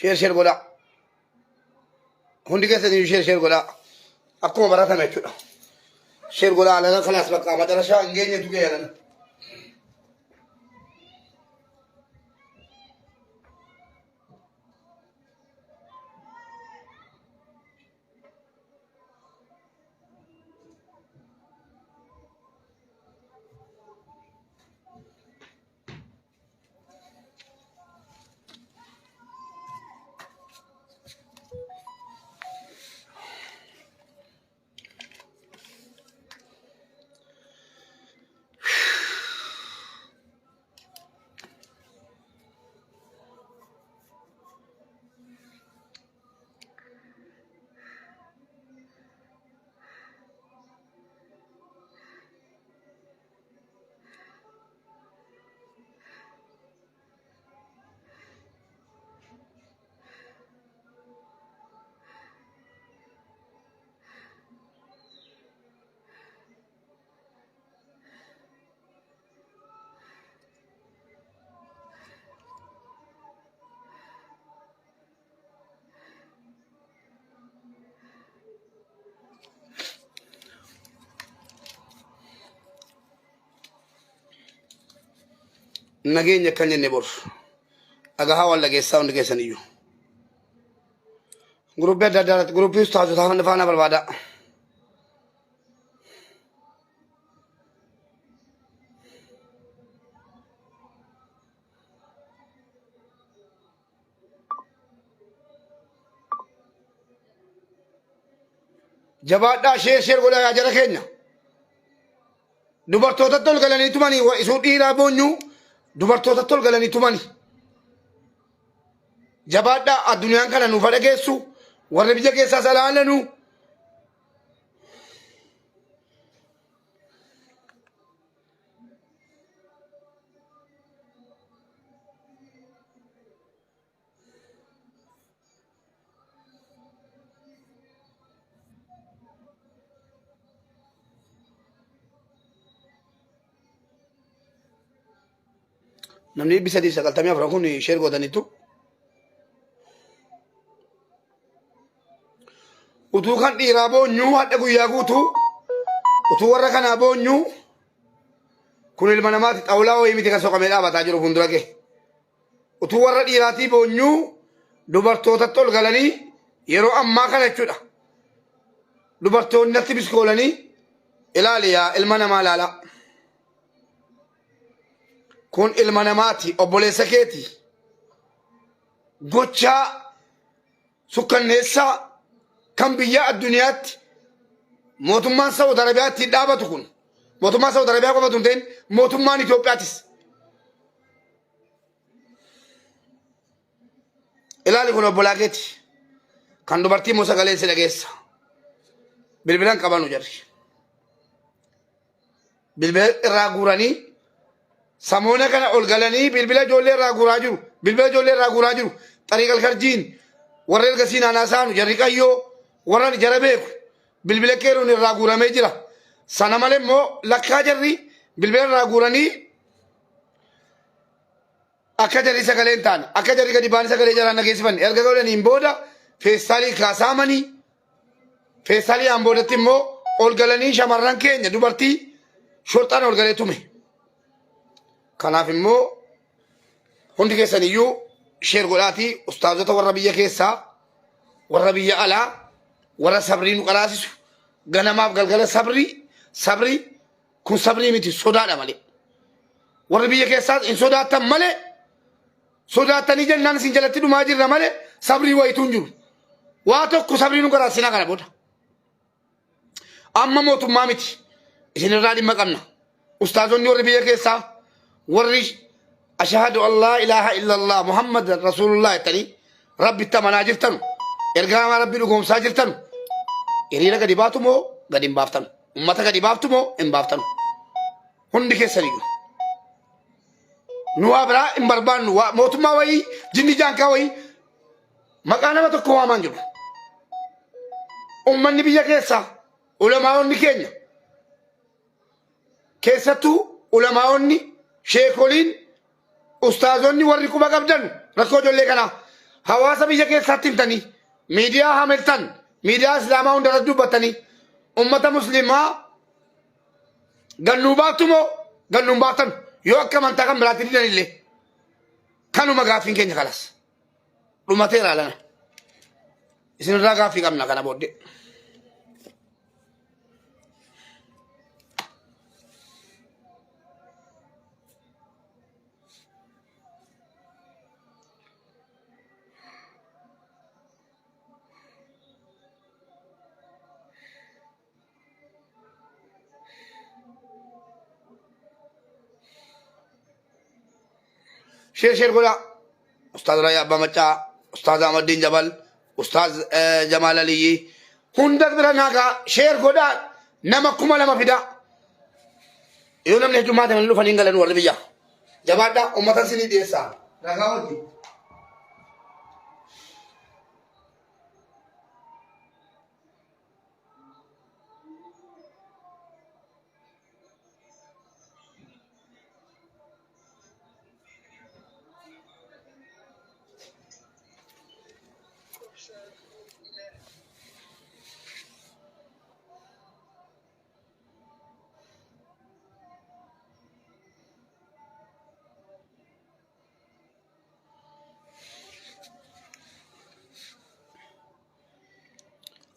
Share share godhaa. Hundi keessan iyyuu share share godhaa. Akkuma baratame jechuudha. Share godhaa alana kalaas bakka macarashaa hin geenyetu ga'e alana. Nageenya akkan jenne bor. Dhagahaa waan dhageessaa hundi keessan iyyuu. Guruppii adda addaa irratti guruppii ustaazotaa hunda faana barbaadaa. Jabaadhaa share share godhaa yaa jara keenya. Dubartootatti ol galanii tumanii wa isuu dhiiraa boonyuu dubartootatti ol galanii tumanii. Jabaadhaa addunyaan kana nuuf dhageessu warri biyya keessaas alaalanuu. Namni 394 kun sheer gootaniitu. Utuu kan dhiiraa boonyuu hadha guyyaa guutuu utuu warra kanaa boonyuu kun ilma namaati xawulaa wayii miti kan soqamee dhaabataa jiru fuuldura kee. Utuu warra dhiiraatii boonyuu dubartootatti ol galanii yeroo ammaa kana jechuudha. Dubartoonni natti biskoolanii ilaali yaa ilma namaa ilaalaa. Kun ilma namaati obboleessa keeti. Gochaa sukkanneessaa kan biyya addunyaatti mootummaan Saawud Arabiyaa ittiin dhaabatu kun mootummaan Saawud Arabiyaa qofa tun ta'in mootummaan Itoophiyaatis. Ilaali kun obbolaa keeti. Kan dubartii immoo sagaleen si dhageessa. Bilbilan qabanu jarri. Bilbila irraa guuranii samoona kana ol galanii bilbila ijoollee irraa guuraa jiru. Bilbila ijoollee irraa guuraa jiru. Xariiqal karjiin warra ergasii naanaa saanu jarri qayyoo warra jara beeku bilbila keeruun irraa guuramee jira. Sana malee immoo lakkaa jarri bilbila irraa guuranii akka jarri sagalee hin taane akka jarri gadi ba'anii sagalee jaraan dhageessifanne erga godhaniin booda feestaalii kaasaamanii feestaalii aan boodatti immoo ol galanii shamarran keenya dubartii shorxaan ol galee tume. Kanaaf immoo hundi keessan iyyuu sheer godhaatii ustaazota warra biyya keessaa warra biyya alaa warra sabrii nu qaraasisu ganamaaf galgala sabrii sabrii kun sabrii miti sodaadha malee. Warri biyya keessaas hin sodaattan malee sodaattanii jennaan isin jalatti dhumaa jirra malee sabrii wayituu hin jiru. Waa tokko sabrii nu garaassinaa kana booda. Amma mootummaa miti isin irraa dhimma qabna. Ustaazonni warri biyya keessaa warri ashahadu an laa ilaaha illallah Muhammad rasuulullah jettanii rabbitti amanaa jirtanu ergamaa rabbi dhugoomsaa jirtanu hiriira gadi baatu moo gadi hin baaftanu ummata gadi baaftu moo hin baaftanu hundi keessaniyyuu nu waa biraa hin barbaannu mootummaa wayii jinni jaankaa wayii maqaa nama tokko waamaan jiru ummanni biyya keessaa ulamaa'onni keenya keessattuu ulamaa'onni sheekoliin ustaazonni warri quba qabdan rakkoo ijoollee kanaa Hawaasa biyya keessaatti himtanii miidiyaa Hamilton miidiyaa Islaamaa hundarratti dubbattanii ummata musliimaa gannuu baattu moo gannuu hin baattan yoo akka amantaa kan biraatti didan illee kanuma gaaffiin keenya kalas dhumateera alana isinirraa gaaffii qabna kana booddee. Sheer sheer godhaa. Ustaaz Raayyaa Abbaa Maccaa, Ustaaz Ahmaddiin Jabal, Ustaaz Jamaal Aliyyii hunda bira naagaa sheer godhaa nama 2000 fidaa. Yoo namni heddummaate malee dhufanii hin galan warri biyyaa. Jabaadhaa uummata isinii dhiyeessaa. Ragaa wajjin.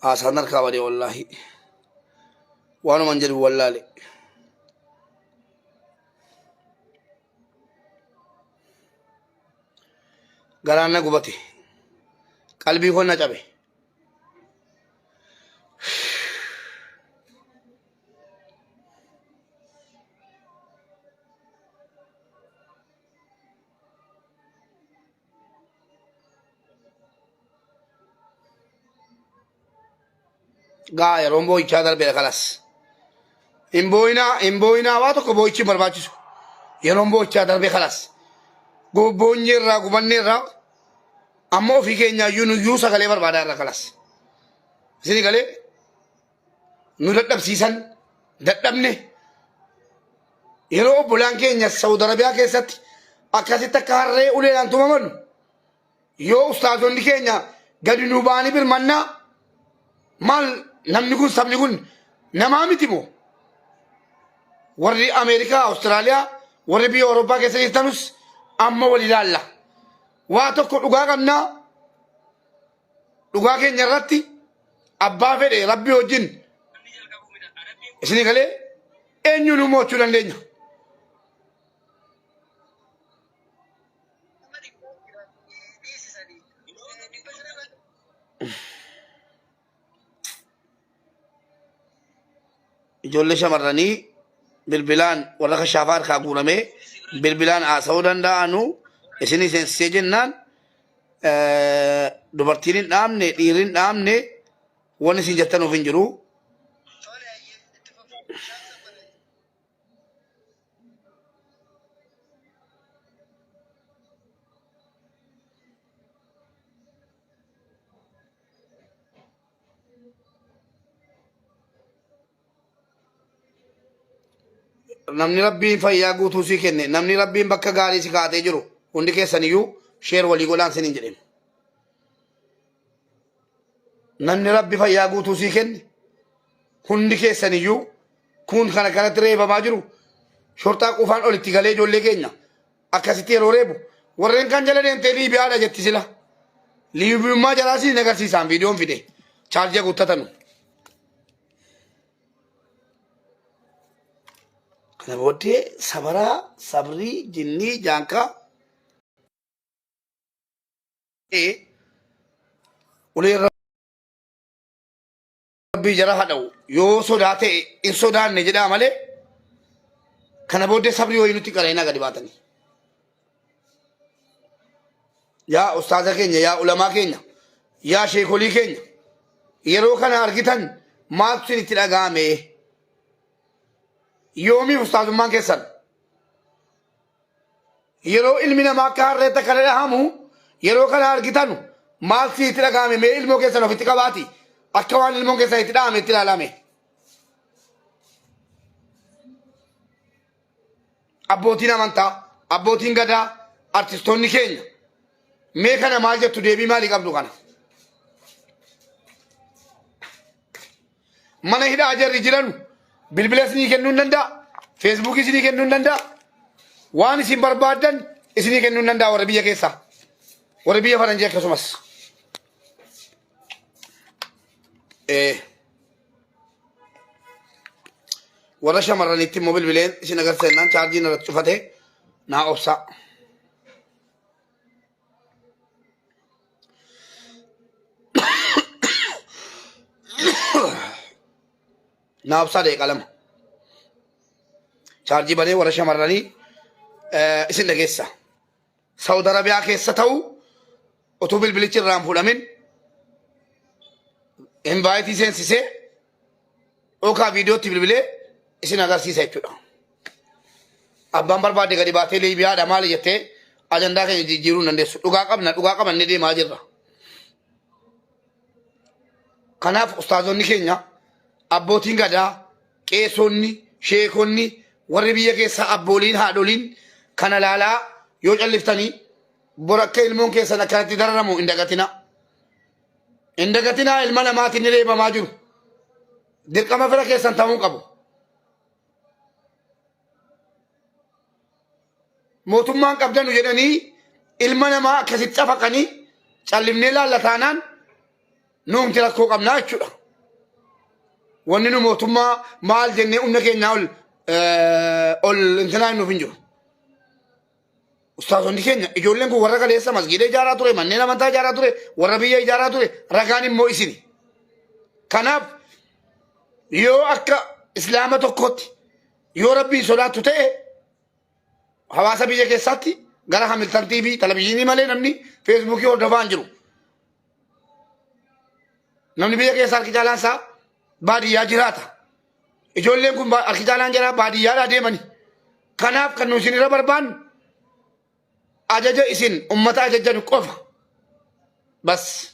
Haasaan harkaa badee wallaahi. Waanuman jedhu wallaale. Garaan na gubate. Qalbii koo na cabe. Gaa yeroon boo'ichaa darbeera kalas. Hin boo'inaa hin boo'inaa waa tokko boo'ichi hin barbaachisu. Yeroon boo'ichaa darbee kalas. Boonye irraa gubannee irraa amma ofii keenyaa iyyuu nuyyuu sagalee barbaadaa irra kalas. Isin galee nu dadhabsiisan dadhabne yeroo obbolaan keenya Saudi Arabiyaa keessatti akkasitti akka harree uleedhaan tumaman yoo ustaazonni keenya gadi nu ba'anii birmannaa maal namni kun sabni kun namaa miti moo warri Ameerikaa Awustiraaliyaa warri biyya Awurooppaa keessa jirtanus amma wal ilaalla waa tokko dhugaa qabnaa dhugaa keenya irratti abbaa fedhe rabbi wajjin isinii galee eenyuun nu mo'achuu dandeenya. Ijoollee shamarranii bilbilaan warra kashaafaa harkaa guuramee bilbilaan haasa'uu danda'anu isinii seensisee jennaan dubartiin hin dhaabne dhiirri hin dhaabne wanni isin jettanuuf hin jiru. Namni rabbiin fayyaa guutuu sii kenne namni rabbiin bakka gaarii si kaa'atee jiru hundi keessan iyyuu sheer walii godhaan sinin jedheen. Namni rabbi fayyaa guutuu sii kenne hundi keessan iyyuu kun kana kanatti reebamaa jiru shorxaa qufaan olitti galee ijoollee keenya akkasitti yeroo reebu warreen kan jala deemtee Liibiyaadha jetti sila. Liibiyummaa jalaa siin agarsiisaan viidiyoon fide chaarjii guuttatanu. Kana booddee sabaraa, sabrii, jinnii, jaankaa ulee rabbii jara hadha'u yoo sodaa ta'e hin sodaanne jedhaa malee kana booddee sabrii wayii nutti qareenaa gadi baatanii. Yaa ustaaza keenya, yaa ulamaa keenya, yaa sheekolii keenya yeroo kana argitan maaltu isinitti dhaga'ame? Yoomiif ustaazummaan keessan? Yeroo ilmi namaa akka harreetti akka dhadhahamu yeroo kana argitanu maal sitti dhaga'ame mee ilmoo keessan ofitti qabaati akka waan ilmoon keessan itti dhahame itti ilaalame. Abbootiin amantaa, abbootiin gadaa, artistoonni keenya Mee kana maal jettu deebii maalii qabdu kana? Mana hidhaa jarri jiranu bilbila isinii kennuu hin danda'a. Feesbuukii isinii kennuu hin danda'a. Waan isin barbaaddan isinii kennuu hin danda'a warra biyya keessaa. Warra biyya faranjii akkasumas. Warra shamarraniitti immoo bilbileen isin agarsiisa jennaan chaarjiin irratti cufate naa obsaa. Naa obsaa daqiiqaa lama. Chaarjii banee warra shamarranii isin dhageessa. Saudi Arabiyaa keessa ta'u utuu bilbilichi irraa hin fuudhamin invaayitii seensisee yookaan viidiyootti bilbilee isin agarsiisa jechuudha. Abbaan barbaade gadi baatee Liibiyaadha maali jettee ajandaa keenya jijjiiruu hin dandeessu. Dhugaa qabna dhugaa qabannee deemaa jirra. Kanaaf ustaazonni keenya abbootiin gadaa qeesonni sheekonni warri biyya keessaa abbooliin haadholiin kana laalaa yoo calliftanii bor akka ilmoon keessan akkanatti dararamu hin dagatinaa. Hin dagatinaa ilma namaatiin ni reebamaa jiru. Dirqama fira keessan ta'uu qabu. Mootummaan qabdanu jedhanii ilma namaa akkasitti cafaqanii callifnee laalla taanaan nuumti rakkoo qabnaa jechuudha. Wanni nu mootummaa maal jennee humna keenyaa ol ol intinaa nuuf hin jiru. Ustaazonni keenya ijoolleen kun warra kaleessa masgiida ijaaraa ture, manneen amantaa ijaaraa ture, warra biyya ijaaraa ture, ragaan immoo isini. Kanaaf yoo akka islaama tokkootti yoo rabbiin sodaattu ta'e hawaasa biyya keessaatti gara Hamiltan TV televizyiinii malee namni feesbuukii hordofaa hin jiru. Namni biyya keessa harki caalaan isaa baadiyyaa jiraata. Ijoolleen kun harki caalaan jira baadiyyaadhaa deemani. Kanaaf kan nu isin irra barbaannu ajaja isin ummata ajajjan qofa. Bas.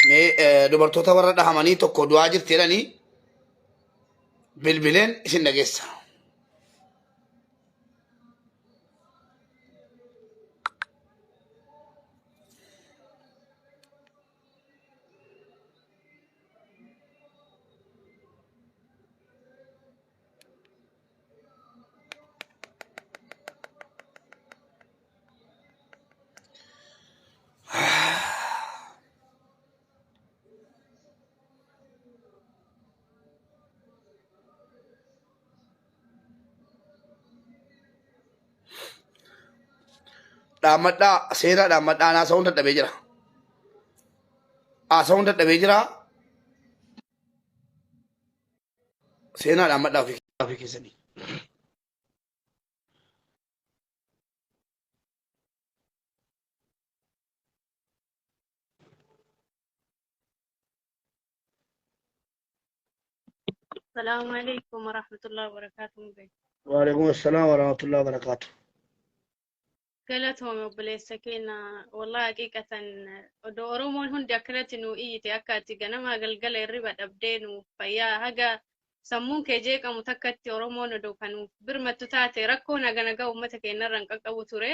Mee dubartoota warra dhahamanii tokko du'aa jirti jedhanii bilbileen isin dhageessa. Dhaammadhaa seenaa dhaammadhaa haasa'uun dadhabee jira. Haasa'uun dadhabee jira. Seenaa dhaammadhaa ofii keessanii. Salaamu alaikum warahmatullahi wabarakatuh. Waalaikum assalam warahmatullahi wabarakatuh. Galatoome obboleessa keenya wallahi haqiiqatan odoo Oromoon hundi akkanatti nu iyyite akka ati ganamaa galgala hirriba dhabdee nu fayyaa haga sammuun kee jeeqamu takkatti Oromoon odoo kan nuuf birmattu taate rakkoo naga nagaa uummata keenyarra hin qaqqabu ture.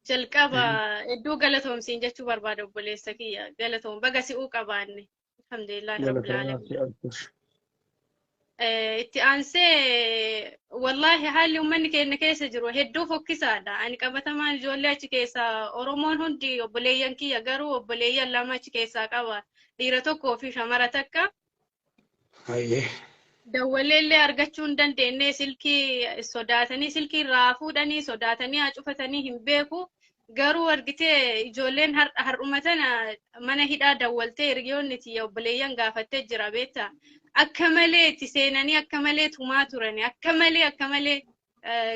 Jalqaba hedduu galatoomsiin jechuu barbaada obboleessa kiyya galatoom baga si'uu qabaanne alhamdulillahi rabbil aalamiin. Itti aansee wallaahi haalli uummanni keenya keessa jiru hedduu fokkisaadha. Ani qabatamaan ijoollee achi keessaa Oromoon hundi obboleeyyan kiyya garuu obboleeyyan lama achi keessaa qaba. Dhiira tokkoo fi shamara takka. Hayyee. Dawwalee illee argachuu hin dandeenye silkii sodaatanii silkii irraa fuudhanii sodaatanii haa cufatanii hin beeku. Garuu argitee ijoolleen har'uma tana mana hidhaa dawwaltee hiriyoonni tiyya obboleeyyan gaafattee jira beektaa. Akka malee itti seenanii akka malee tumaa turani akka malee akka malee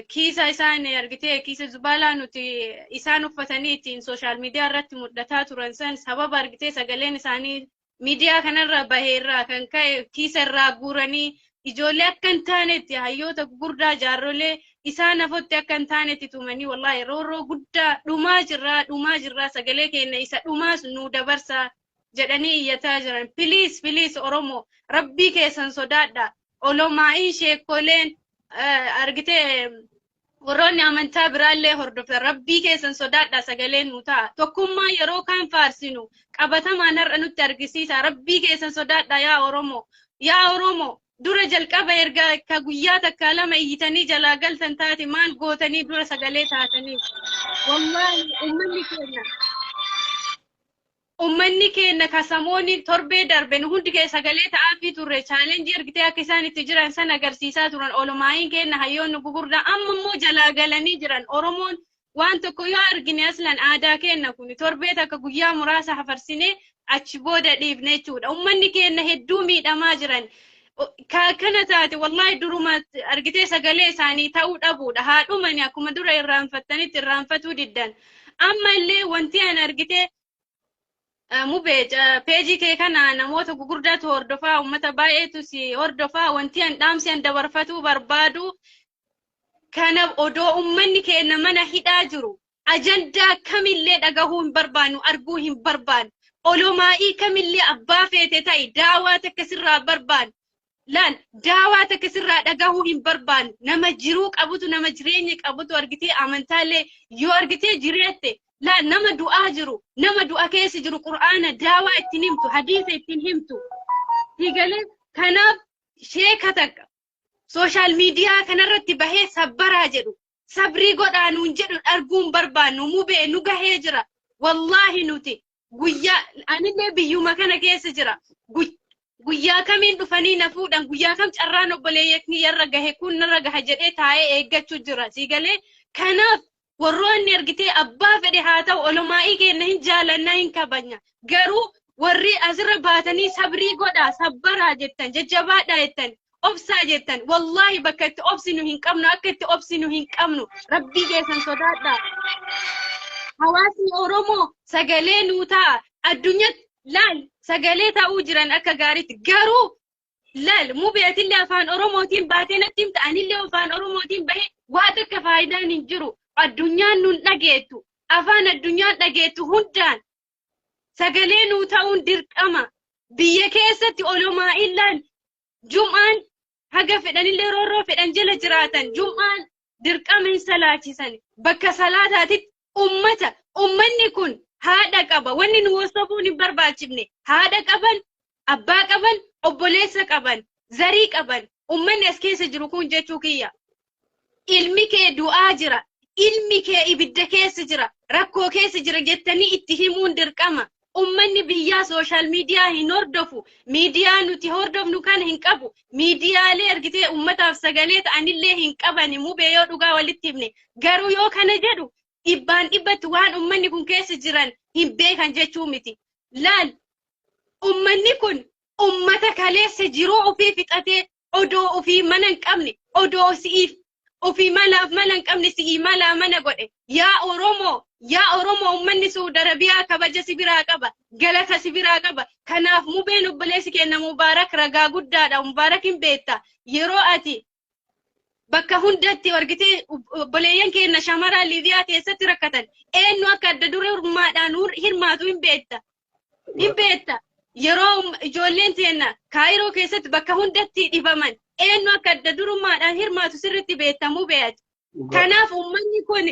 kiisa isaan argitee kiisa zubaalaa nuti isaan uffatanii ittiin sooshaal miidiyaa irratti mul'ataa turan san sababa argitee sagaleen isaanii miidiyaa kanarra bahe irraa kan ka'e kiisa irraa guuranii ijoollee akka hin taanetti hayyoota gugurdaa jaarrolee isaan hafotti akka hin taanetti tumanii wallaahi roorroo guddaa dhumaa jirraa dhumaa jirraa sagalee keenya isa dhumaas nu dabarsaa. jedhanii iyyataa jiran. Please, please, Oromoo, rabbii keessan sodaadha. Olomaa'iin sheekoleen argitee warroonni amantaa biraallee hordoftan, rabbii keessan sodaadha, sagalee nu ta'a. Tokkummaa yeroo kaan faarsinu qabatamaan har'a nutti argisiisa. Rabbii keessan sodaadha, yaa Oromoo. Yaa Oromoo, dura jalqaba erga ka guyyaa takka lama iyyitanii jalaa galtan taate, maal gootanii dura sagalee taatanii? Wallaahi, ummanni keenya kasamoonni torbee darbe nu hundi kee sagalee ta'aafii turre. Challenge argitee akka isaan itti jiran san agarsiisaa turan olomaa'iin keenya, hayyoonni gugurdaa. Amma immoo jalaa galanii jiran. Oromoon waan tokko yoo argine, aslan aadaa keenya kun torbee takka guyyaa muraasa hafarsinee achi booda dhiifne jechuudha. Ummanni keenya hedduu miidhamaa jiran. Ka kana taate, wallaahi, duruma argitee sagalee isaanii ta'uu dhabuudha. Haadhumani akkuma dura irraanfattanitti irraanfatuu diddan. Amma illee wanti an argitee mubee peejii kee kana namoota gugurdaatu hordofaa, uummata baay'eetu si hordofaa. Wanti an dhaamsi an dabarfatuu barbaadu kana: odoo ummanni keenya mana hidhaa jiru, ajandaa kamillee dhagahuu hin barbaannu, arguu hin barbaannu. Olomaa'ii kamillee abbaa feete ta'i, daawaa takka sirraa barbaannu. Laal, daawaa takka sirraa dhagahuu hin barbaannu. Nama jiruu qabutu, nama jireenya qabutu argitee amantaallee yoo argitee jireette. Laal, nama du'aa jiru, nama du'a keessa jiru, qur'aana daawaa ittiin himtu, hadiisa ittiin himtu. Sigalee kanaaf sheeka takka social media kanarratti bahee sabbaraa jedhu, sabrii godhaa nuun jedhu arguun barbaannu. Mubee, nu gahee jira. Wallaahi, nuti guyyaa anillee biyyuma kana keessa jira. Guyyaa kamiin dhufanii na fuudhan, guyyaa kam carraan obboleeyyan kiyyarra gahe kun narra gaha jedhee taa'ee eeggachuu jira. Siigalee kanaaf warroonni argitee abbaa fedhe haa ta'u, olomaa'ii keenya hin jaalannaa, hin kabajna. Garuu warri asirra baatanii sabrii godhaa, sabbaraa jettan, jajjabaadhaa jettan, obsaa jettan, wallaahi bakka itti obsinu hin qabnu, akka itti obsinu hin qabnu. Rabbii keessan sodaadhaa. Hawaasni Oromoo sagalee nuu ta'a. Addunyaatti laal, sagalee ta'uu jiran akka gaariitti. Garuu laal, mubeetillee afaan Oromootiin baatee natti himta, anillee afaan Oromootiin bahee waa takka faayidaan hin jiru. Addunyaan nun dhageettu. Afaan addunyaan dhageettu hundaan sagalee nuu ta'uun dirqama. Biyya keessatti olomaa illaan jum'aan haga fedhanillee roorroo fedhan jala jiraatan, jum'aan dirqama hin salaachisan. Bakka salaataatitti ummata, ummanni kun haadha qaba. Wanni nu wasabuun hin barbaachifne, haadha qaban, abbaa qaban, obboleessa qaban, zarii qaban ummanni as keessa jiru kun jechuu kiyya. Ilmi kee du'aa jira, ilmi kee ibidda keessa jira, rakkoo keessa jira jettanii itti himuun dirqama. Ummanni biyyaa social media hin hordofu. Miidiyaa nuti hordofnu kana hin qabu. Miidiyaalee argitee ummataaf sagalee ta'anillee hin qabani, mubee, yoo dhugaa walitti himne. Garuu yoo kana jedhu dhibbaan dhibbatti waan ummanni kun keessa jiran hin beekan jechuu miti. Laal, ummanni kun ummata kaleessa jiruu ofii fixatee, odoo ofii mana hin qabne, odoo si'iif ofii malaaf mana hin qabne, si'ii malaa mana godhe. Yaa Oromoo, yaa Oromoo, ummanni Suudi Arabiyaa kabaja si biraa qaba, galata si biraa qaba. Kanaaf mubeen obboleessi keenya Mubaarak ragaa guddaadha. Mubaarak, hin beekta, yeroo ati bakka hundatti argitee obboleeyyan keenya shamaraa Liibiyaa keessatti rakkatan eenyu akka adda durummaadhaan hirmaatu hin beekta. Hin beekta. Yeroo ijoolleen teenya Kaayiroo keessatti bakka hundatti dhibaman eenyu akka adda durummaadhaan hirmaatu sirriitti beektamuu beeyati. Kanaaf uummanni kun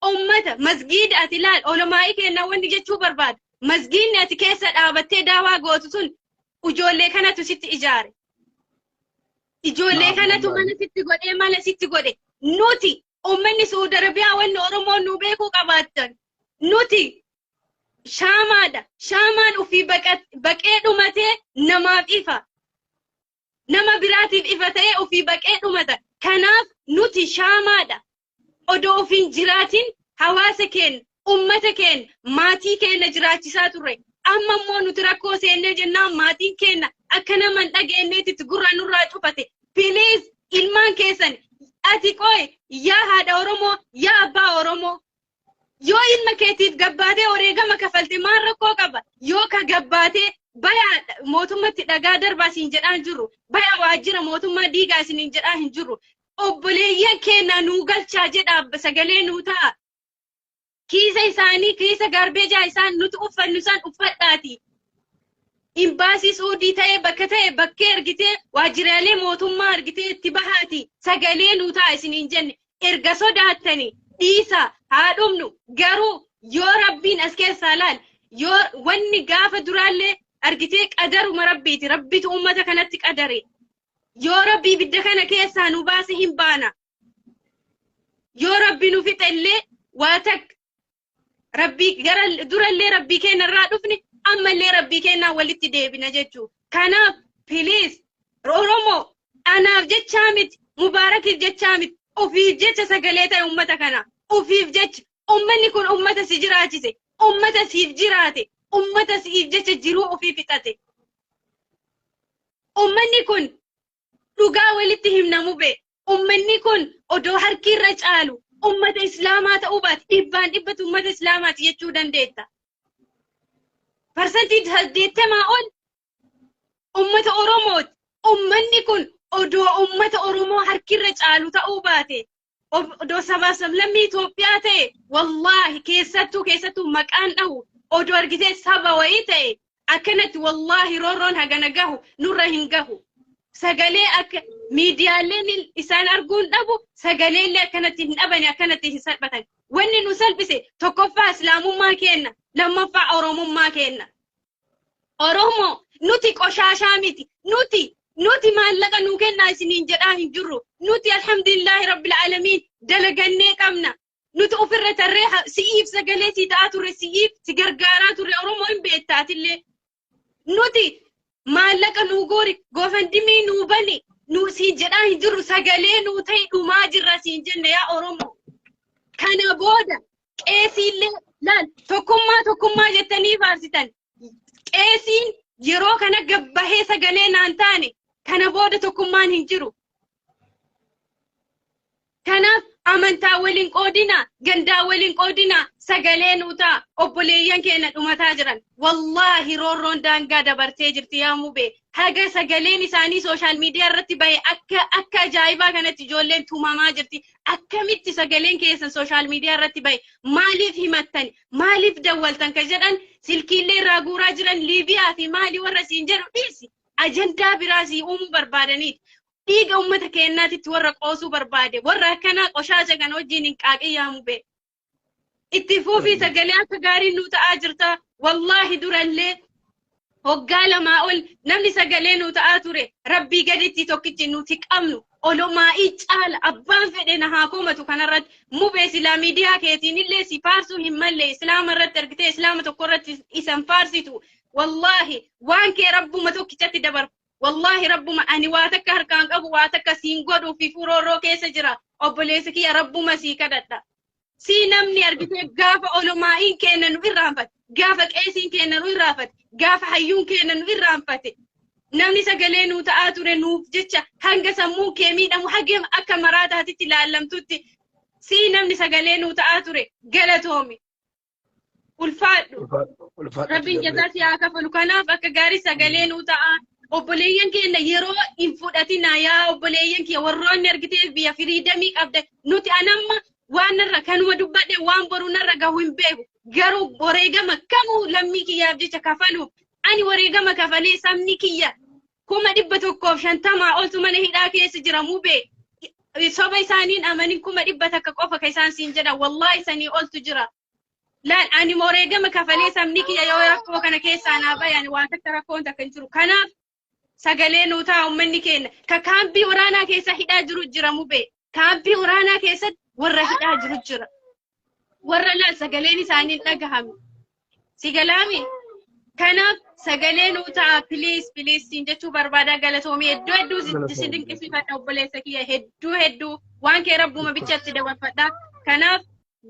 ummata masgiida ati ilaal, olamaa'ii kenna wanni jechuu barbaadu. Masgiidni ati keessa dhaabattee daawaa gootu sun ijoollee kanatu sitti ijaare. Ijoollee kanatu mana sitti godhee, mana sitti godhe. Nuti uummanni Suudi Arabiyaa, wanni Oromoon nu beekuu qabaattan, nuti shaamaadha. Shaamaan ofii baqee dhumatee namaaf ifa. Nama biraatiif ifa ta'ee ofii baqee dhumata. Kanaaf nuti shaamaadha. Odoo ofiin jiraatin hawaasa keenya, ummata keenya, maatii keenya jiraachisaa turre. Amma immoo nuti rakkoo seennee jennaan maatiin keenya akka nama hin dhageenyeetitti gurra nurraa cufate. Please, ilmaan keessan, ati qoy, yaa haadha Oromoo, yaa abbaa Oromoo. Yoo ilma keetiif gabbaatee wareegama kafalte maal rakkoo qaba? Yoo ka gabbaatee baya mootummatti dhagaa darbaa isin jedhaa hin jirru. Baya waajjira mootummaa diigaa isin jedhaa hin jirru. Obboleeyyan keenya nuu galchaa jedhaa, sagalee nuu ta'a. Kiisa isaanii, kiisa gaarbeejaa isaan nuti uffannu isaan uffadhaati. Imbaasii Suudii ta'ee bakka ta'e bakkee argitee, waajjiraalee mootummaa argitee itti bahaati sagalee nuu ta'a isiniin jenne. Erga sodaattanii dhiisa, haa dhumnu. Garuu yoo Rabbiin as keessaa laal, yoo wanni gaafa duraallee argitee qadaruma Rabbiiti, Rabbitu uummata kanatti qadare. Yoo Rabbi ibidda kana keessaa nu baase hin baana. Yoo Rabbi nu fixe illee waa takka Rabbii gara durallee Rabbii keenya irraa dhufne, ammallee Rabbii keenyaa walitti deebina jechuudha. Kanaaf please Oromoo, anaaf jechaa miti, Mubaarakiif jechaa miti, ofiif jecha sagalee ta'e uummata kana. Ofiif jecha, uummanni kun uummata si jiraachise, uummata siif jiraate, uummata siif jecha jiruu ofii fixate. Uummanni kun, dhugaa walitti himnamu bee, uummanni kun odoo harki irra caalu ummata Islaamaa ta'uu baate, dhibbaan dhibbatu ummata Islaamaati jechuu dandeetta. 80% ol ummata Oromooti. Ummanni kun odoo ummata Oromoo harki irra caalu ta'uu baate, odoo sabaaf sablammii Itoophiyaa ta'e, wallaahi keessattuu maqaan dhahu, odoo argitee saba wayii ta'e, akkanatti wallaahi roorroon hagana gahu nurra hin gahu. Sagalee akka miidiyaaleen isaan arguun dhabu, sagaleellee akkanatti hin dhabani, akkanatti hin salphatan. Wanni nu salphise tokkoffaa Islaamummaa kenna, lammaffaa Oromummaa kenna. Oromoo nuti qoshaashaa miti. Nuti maallaqa nuu kennaa isiniin jedhaa hin jirru. Nuti alhamdulillaahi rabbil aalamiin dalagannee qabna. Nuti ofirra tarree si'iif sagalee sii ta'aa turre, si'iif si gargaaraa turre, Oromoo hin beektaatillee. Nuti maallaqa nuu goori, GoFundMe nuu bani nu siin jedhaa hin jirru. Sagalee nuu ta'e, dhumaa jirra siin jenne yaa Oromoo. Kana booda qeesiillee laal, tokkummaa tokkummaa jettanii faarsitan. Qeesiin yeroo kana gabbahee sagalee naan taane, kana booda tokkummaan hin jiru. Kanaaf amantaa waliin qoodina, gandaa waliin qoodina, sagalee nuu ta'a. Obboleeyyan keenya dhumataa jiran. Wallaahi roorroon daangaa dabartee jirti yaa Mubee. Haga sagaleen isaanii social media irratti bahe akka ajaa'ibaa kanatti ijoolleen tumamaa jirti. Akkamitti sagaleen keessan social media irratti bahe? Maaliif himattan? Maaliif dawwaltan ka jedhan silkiillee irraa guuraa jiran. Liibiyaa fi maali warra siin jedhu dhiisi. Ajandaa biraa sii uumuu barbaadaniiti. Dhiiga uummata keenyaatitti warra qoosuu barbaade, warra akkanaa qoshaasha kana wajjin hin qaaqin yaa Mubee. Itti fuufii, sagalee akka gaarii nuu ta'aa jirta. Wallaahi durallee hoggaa 2 ol namni sagalee nuu ta'aa ture Rabbii gaditti tokkichi nuti qabnu olomaa'ii caala. Abbaan fedhe na haa komatu kanarratti. Mubee, silaa miidiyaa keetiin illee si faarsuu hin malle. Islaama irratti argitee Islaama tokko irratti isan faarsitu. Wallaahi waan kee Rabbuma tokkichatti dabarfa. Wallaahi Rabbuma, ani waa takka harkaan qabu, waa takka siin godhuu fi furoorroo keessa jira. Obboleessa kiyya, Rabbuma sii kadhadha. Sii namni argitee gaafa olomaa'iin keenya nu irraanfate, gaafa qeesiin keenya nu irraanfate, gaafa hayyuun keenya nu irraanfate, namni sagalee nuu ta'aa ture nuuf jecha hanga sammuun kee miidhamu, haga akka maraataatitti ilaallamtutti, sii namni sagalee nuu ta'aa ture, galatoomi. Ulfaadhu. Rabbiin jazaa si haa kafalu. Kanaaf akka gaarii sagalee nuu ta'a. Obboleeyyan keenya yeroo hin fudhatina yaa obboleeyyan kiyya, warroonni argitee biyya freedom qabda. Nuti anamma waan narra kanuma dubbadhe, waan boru narra gahu hin beeku. Garuu wareegama kamuu lammii kiyyaaf jecha kafaluuf, ani wareegama kafalee sabni kiyya 150,000 oltu mana hidhaa keessa jira Mubee. Soba isaaniin amanin, 100,000 qofa ka isaan siin jedhan, wallaahi sanii oltu jira. Laal, ani wareegama kafalee sabni kiyya yoo rakkoo kana keessaa naa bahe, ani waan takka rakkoon takka hin jiru. Kanaaf sagalee nuu ta'a uummanni keenya. Ka kaambii waraanaa keessa hidhaa jiru jira Mubee. Kaambii waraanaa keessatti warra hidhaa jiru jira. Warra laal sagaleen isaanii hin dhagahamne. Si galaami? Kanaaf sagalee nuu ta'a, please please siin jechuu barbaada. Galatoomii, hedduu hedduu si dinqisiifadha obboleessa kiyya, hedduu hedduu waan kee Rabbuma bichatti dabarfadha. Kanaaf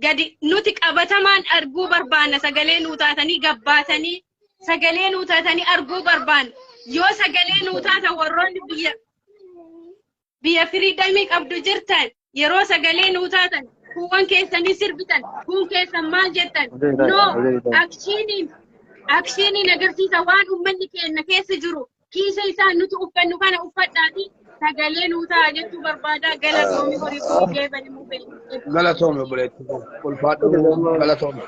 gadi nuti qabatamaan arguu barbaanna, sagalee nuu taatanii gabbaatanii sagalee nuu taatanii arguu barbaanna. Yoo sagalee nuu taatan, warroonni biyya freedom qabdu jirtan, yeroo sagalee nuu taatan, kuuwwan keessanii sirbitan, kuun keessan maal jettan, no actioniin agarsiisa waan uummanni keenya keessa jiru. Kiisa isaa nuti uffannu kana uffadhaati sagalee nuu ta'a jechuu barbaada. Galatoomi, horii kun deebani Mubee. Galatoomi obboleettii koo. Ulfaadhu, galatoomi.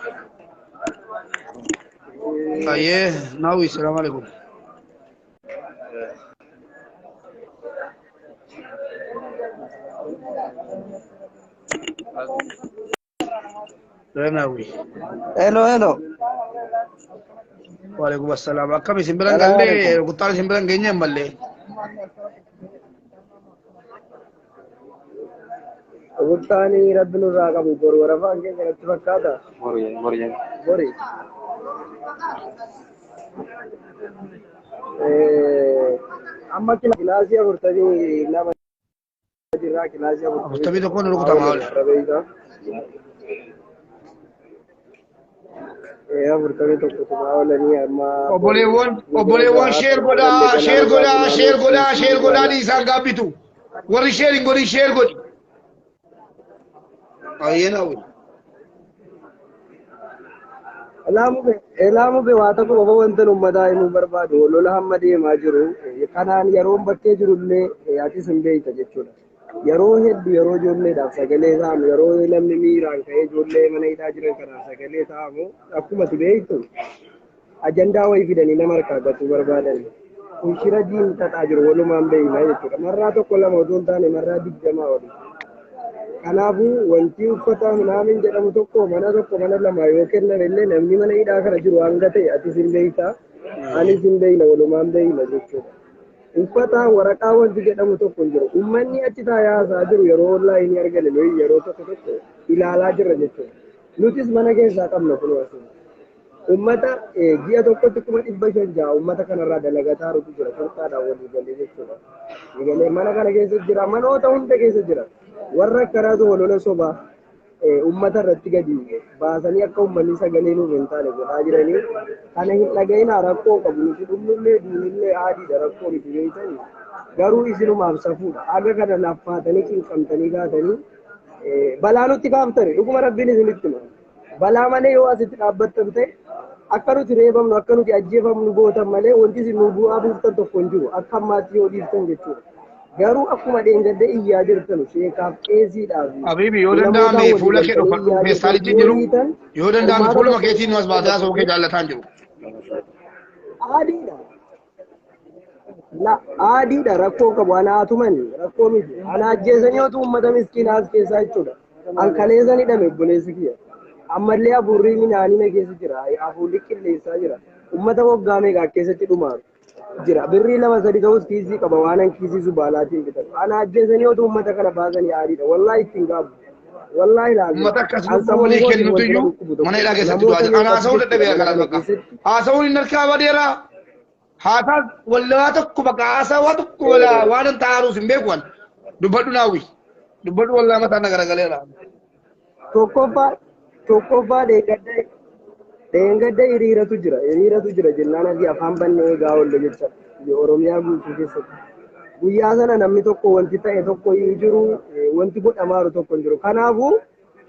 Ayyee, naawwi, salaamu alaikum. Ranawi. Hello, hello. Waalaikum assalam. Akkam isin biran Salaam gallee alaikum. rukuttaan isin biran geenye ammallee. Rukuttaan rabbi nurraa qabu boru warafaan keenya natti fakkaata. Bori. Amma kilaasii 42 jirraa, kilaasii 41 nu 41 rukutamaa oole. Rabeeysa. 41 tumaa oolanii amma boru Obboleewwan nu bira obboleewwan gahaa share torba godhaa galle share ganama godhaa bunaa share godhaa nuuf share godhaa gaala. Dhiisaan gaabbitu. Warri share hin godhin share godhi. Ayyee naawwi. Elaamu be waa tokko qofa wanta uummataa himuu barbaadu, lola hamma deemaa jiru kanaan yeroon bakkee jirullee atis hin beekta jechuudha. Yeroo hedduu yeroo ijoolleedhaaf sagalee ta'amu, yeroo namni miiraan ka'ee ijoollee mana hidhaa jiran kanaaf sagalee ta'amu, akkuma ati beektu ajandaa wayii fidanii nama harkaa gatuu barbaadan. Kun shira diin xaxaa jiru walumaan beekna jechuudha. Marraa tokko lama otoo hin taane marraa 20 oli. Kanaafuu wanti uffata minaamin jedhamu tokko mana tokko mana lama yoo kennan illee namni mana hidhaa kana jiru hanga ta'e atis hin beekta, anis hin beekna, walumaan beekna jechuudha. Uffata waraqaa wanti jedhamu tokko hin jiru. Uummanni achi taa'ee haasaa jiru yeroo onlaayinii argane nuyi yeroo tokko tokko ilaalaa jirra jechuudha. Nutis mana keessaa qabna kun asii. Uummata ji'a tokkotti 500,000 uummata kanarraa dalagataa jirutu jira shorxaadhaan walii galee jechuudha. Galee mana kana keessa jira, manoota hunda keessa jira. Warra akkanaatu holola sobaa uummata irratti gadi baasanii akka uummanni sagalee nuuf hin taane godhaa jiranii kana hin dhaga'inaa. Rakkoo qabu nuti dhumnullee duunillee aadiidha, rakkoo miti beektanii, garuu isinumaaf safuudha. Haga kana laffaatanii cinqamtanii kaatanii balaa nutti kaaftani, dhuguma rabbiin isinitti hima. Balaa malee yoo asitti dhaabbattan ta'e akka nuti reebamnu, akka nuti ajjeefamnu gootan malee wanti isin nu bu'aa buuftan tokko hin jiru akka ammaatti yoo dhiiftan jechuudha. Garuu akkuma dheengadda iyyaa jirtan sheekaaf qeesiidhaaf Habiibi, yoo ulamootaan danda'ame walii fuula kee galtanii dhokfadhu iyyaa jirtan feestaalichi yoo jiru hiitan yoo danda'ame furmaata fuuluma tokko keetiin nu as baasee haasa'uu kee jaallataan jiru. Aadiidha. La aadiidha, rakkoo qabu ana haatuman rakkoo miti. Ana ajjeesanii otuu uummata miskiinaa as keessaa jechuudha. An kaleessa ni dhame obboleessi kiyya. Ammallee hafuurri midhaanii na keessa jira. Hafuurri qilleensaa jira. Uummata waggaa meeqaa keessatti dhumaaru jira. Birrii lama sadi ta'us kiisii qaba waan an kiisii zubaalaatiin bitatu. Ana ajjeesanii otuu uummata kana baasanii aadiidha. Wallaahi ittiin gaabbu. Wallaahi laazi. Uummata akkas An lubbuu sammuu walii kootiin kennutu wanti na iyyuu dhukkubu tokko mana hidhaa keessatti du'aa namoota jira. Ana meeqatu haasa'uu jechuudha dadhabeera mana kanas kana bakka. keessatti. Haasa'uun hin harkaa badeera. Haasaa wallaa tokko bakka haasaa waa tokko walaa waan hin taa'aruus hin beeku an. Dubbadhu naawwi. Dubbadhu, wallaa mataa na garagaleera. Tokkoffaa dheengadda hiriiratu jira, hiriiratu jira jennaan asii afaan bannee eegaa oolle jecha Oromiyaa guutuu keessatti. Guyyaa sana namni tokko wanti ta'e tokko hin jiru, wanti godhamaaru tokko hin jiru. Kanaafuu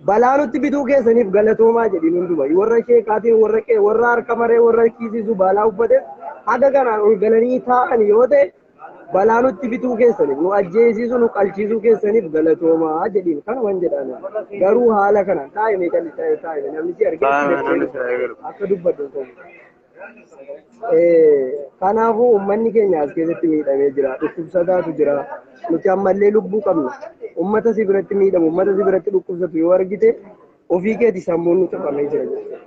balaa nutti bituu keessaniif galatoomaa jedhin hunduma. Warra sheekaatiin, warra qee, warra harka maree, warra kiisisu balaa uffateef haga kanaan ol galanii taa'an yoo ta'e balaa nutti bituu keessaniif, nu ajjeesiisuu, nu qalchiisuu keessaniif galatoomaa jedhiin kanuman jedhaan. Garuu haala kanaan taa'ime calli taa'e taa'ime namni si argee si dachee akka dubbadhu hin qabu. Kanaafuu uummanni keenya as keessatti miidhamee jira. Dhukkubsataatu jira. Nuti ammallee lubbuu qabna. Uummata si biratti miidhamu, uummata si biratti dhukkubsatu yoo argite ofii keeti sammuun nu tuqamee jira jechuudha.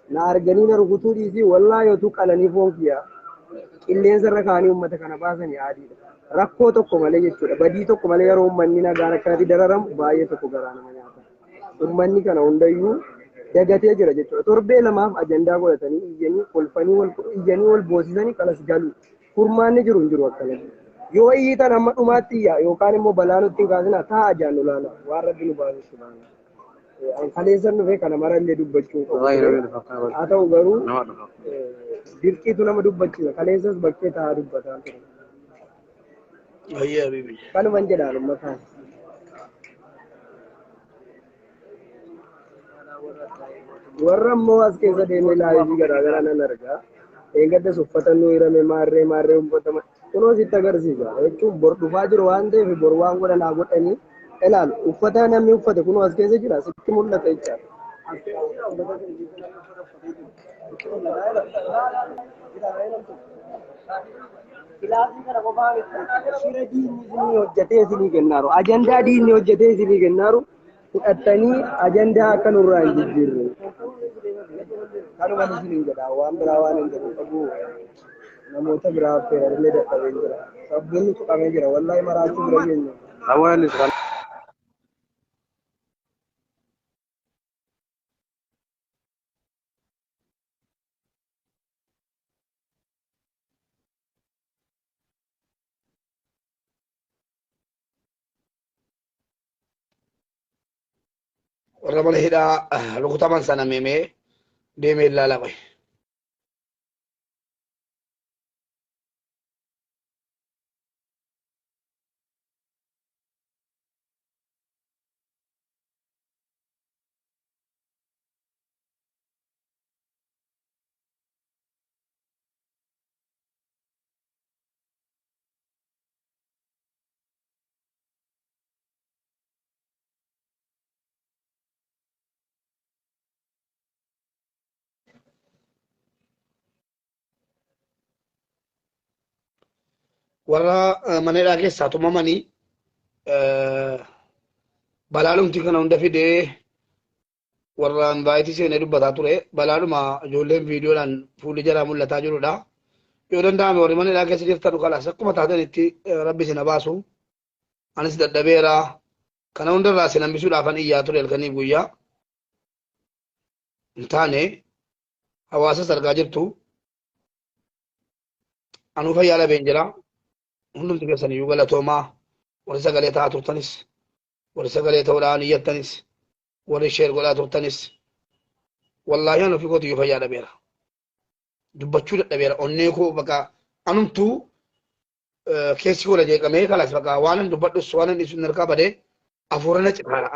Na arganii na rukutuu dhiisii, wallaahi otuu qalanii foon kiyyaa qilleensa irra kaanii uummata kana baasanii aadiidha. Rakkoo tokko malee jechuudha. Badii tokko malee yeroo uummanni nagaan akkanatti dararamu baay'ee tokko garaa nama nyaata. Uummanni kana hundayyuu dagatee jira jechuudha. Torbee lamaaf ajandaa godhatanii iyyanii kolfanii wal iyyanii wal boosisanii kalas galu. Furmaanni jiru hin jiru akkanatti. Yoo iyyitan hamma dhumaatti iyyaa yookaan immoo balaa nutti hin kaasinaa, taa'a jaannu laala waan rabbi nu baasu subhaana. An kaleessan dhufe kana marallee dubbachuu hin qabu ture. Haa ta'u garuu dirqiitu nama dubbachiisa. Kaleessas bakkee taa'aa dubbataa ture. Ayyee habiibi. Kanuman jedhaan uummataan. Warra immoo as keessa deemee live garaagaraa nan argaa. Eeggaddas uffata nu hirame maarree maarree uffata kunoo sitti agarsiisa jechuun bor dhufaa jiru waan ta'eef bor waan godhan haa godhanii ilaalu. Uffata namni uffate kunoo as keessa jira, sitti mul'ata jechaadha. As uffata kana keessa namni uffata uffatee jiru. Sitti mul'ata. Kilaasii kana qofaa miti. Shira diinni isinii hojjetee isinii kennaaru. Ajandaa diinni hojjetee isinii kennaaru. Fudhattanii ajandaa akka nurraa hin jijjiirre. Kanuma isiniin jedha, waan biraa waan hin jedhu qabu, namoota biraa affeeranillee dadhabee jira. Sabboonni tuqamee jira. Wallaahi maraachuu bira keenya. Awwaal Israa'el. Warra mana hidhaa rukutaman sana meemee deemee ilaalaa qoy. Warra mana hidhaa keessaa tumamanii balaalumti kana hunda fidee warra invaayitii seenee dubbataa ture, balaadhuma ijoolleen viidiyoodhaan fuulli jalaa mul'ataa jirudha. Yoo danda'ame warri mana hidhaa keessa jirtan kalaas akkuma taatanitti rabbi isin baasu. Anis dadhabeera. Kana hundarraa isin hambisuudhaafan iyyaa ture halkaniif guyyaa. Hin taane, hawaasas argaa jirtu. Anuu fayyaa dhabeen jira. Hundumti keessan iyyuu galatoomaa. Warri sagalee ta'aa turtanis, warri sagalee ta'uudhaan iyyattanis, warri share godhaa turtanis, wallaahi ani ofii kootiyyuu fayyaa dhabeera. Dubbachuu dadhabeera. Onnee koo bakka anumtuu keessi koo na jeeqamee, kalas bakka waan an dubbadhus waan an ibsu harkaa badee hafuura na citaara.